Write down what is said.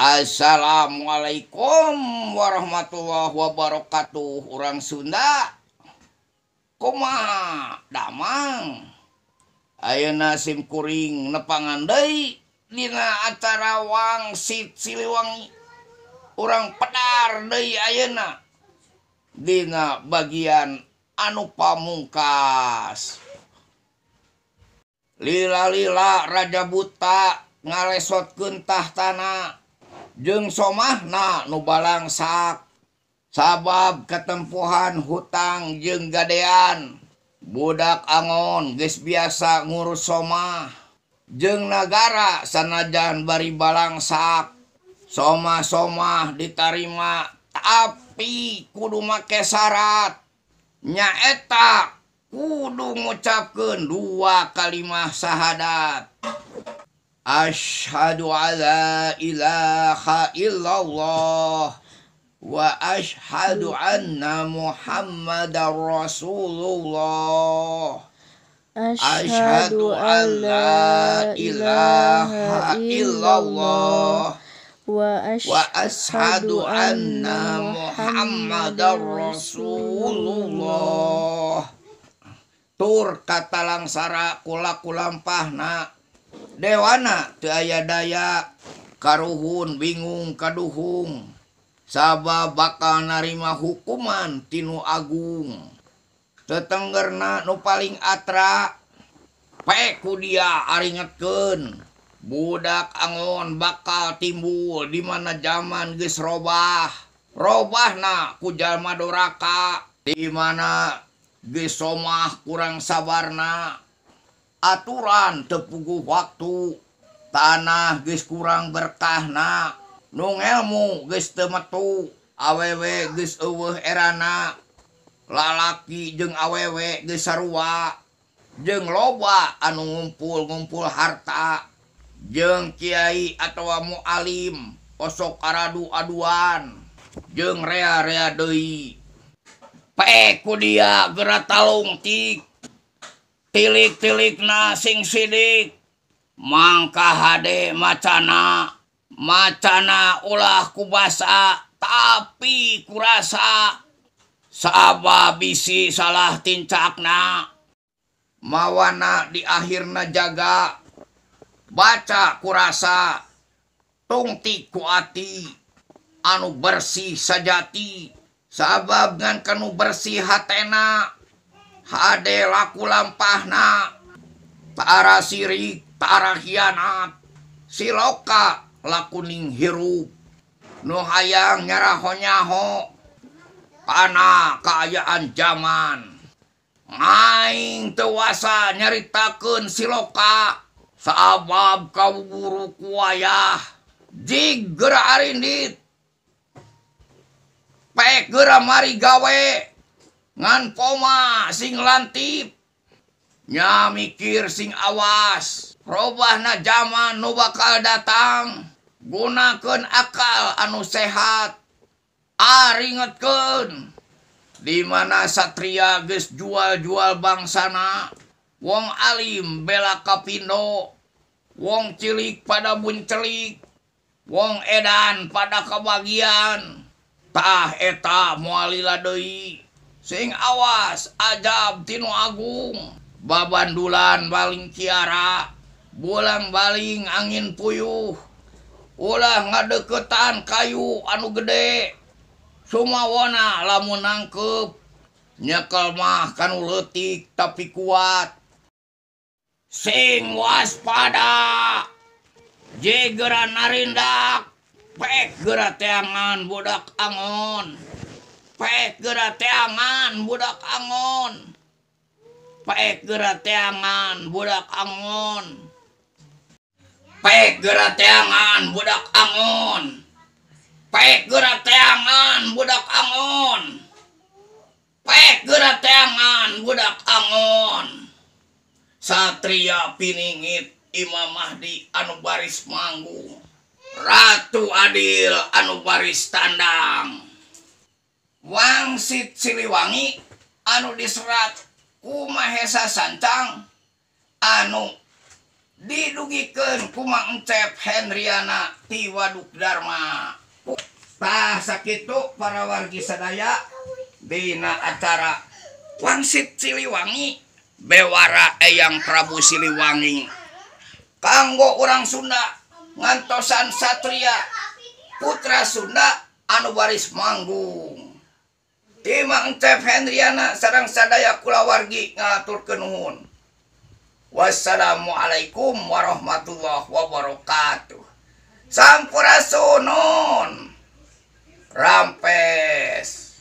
Assalamualaikum warahmatullahi wabarakatuh. Urang Sunda kumaha damang? Ayeuna sim kuring nepangan deui dina acara Wangsit Siliwangi. Urang pedar deui ayeuna dina bagian anu pamungkas. Lila-lila Raja Buta ngalesotkeun tahtana jeung somahna nu balangsak sabab ketempuhan hutang jeung gadean. Budak angon geus biasa ngurus somah jeung nagara sanajan bari balangsak. Somah-somah ditarima tapi kudu make syarat, nyaeta kudu ngucapkeun dua kalimah syahadat. Asyhadu alla ilaha illallah wa asyhadu anna Muhammadar Rasulullah. Asyhadu alla ilaha illallah wa asyhadu anna Muhammadar Rasulullah. Tur kata langsara kula kulampahna dewana teu aya daya, karuhun bingung kaduhung sabab bakal narima hukuman tinu agung. Tetenggerna nu paling atra pek ku dia aringetkeun budak angon bakal timbul di mana zaman geus robah. Robahna ku jalma doraka di mana geus somah kurang sabarna. Aturan teu puguh waktu, tanah geus kurang berkahna, nu ngelmu geus teu metu, awewe geus eueuh erana, lalaki jeung awewe geus sarua, jeung loba anu ngumpul-ngumpul harta, jeung kiai atawa mualim osok aradu-aduan, jeung rea-rea deui. Pek ku dia geura talungtik, tilik-tilikna sing sidik, mangka hade macana, macana ulah kubasa tapi kurasa, sabab bisi salah tincakna, mawana di akhirna jaga, baca kurasa, tungtik ku ati, anu bersih sajati, sabab ngan kanu bersih hatena, hade laku lampahna, tara sirik, tara hianat, siloka lakuning hirup, nu hayang nyaraho-nyaho, kana kaayaan zaman. Aing teu wasa nyaritakeun siloka, sabab kaburu kuayah, jig geura arindit, pek geura mari gawe, ngan poma sing lantip, nya mikir sing awas, robahna zaman nu bakal datang, gunakeun akal anu sehat, aringetkeun di mana satria geus jual-jual bangsana, wong alim bela kapindo, wong cilik pada buncelik, wong edan pada kabagian, tah eta moal lila deui. Sing awas ajab tinu agung, babandulan baling kiara, bulang baling angin puyuh, ulah ngadeukeutan kayu anu gede, sumawona lamun nangkep, nyekel mah kanu leutik tapi kuat. Sing waspada, jegera narindak, pek geura teangan budak angon. Pek geura teangan budak angon. Pek geura teangan budak angon. Pek geura teangan budak angon. Pek geura teangan budak angon. Pek geura teangan budak angon. Satria piningit Imam Mahdi anu baris manggung, Ratu Adil anu baris tandang. Wangsit Siliwangi anu diserat ku Mahesa Sancang anu Didugikeun ku Mang Encep Hendriana ti Waduk Dharma. Tah sakitu para wargi sadaya dina acara Wangsit Siliwangi Bewara Eyang Prabu Siliwangi. Kanggo urang Sunda ngantosan satria putra Sunda anu baris manggung. Ti Mang Encep Hendriana sareng sadaya kulawargi ngaturkeun nuhun. Wassalamualaikum warahmatullahi wabarakatuh. Sampurasun. Rampes.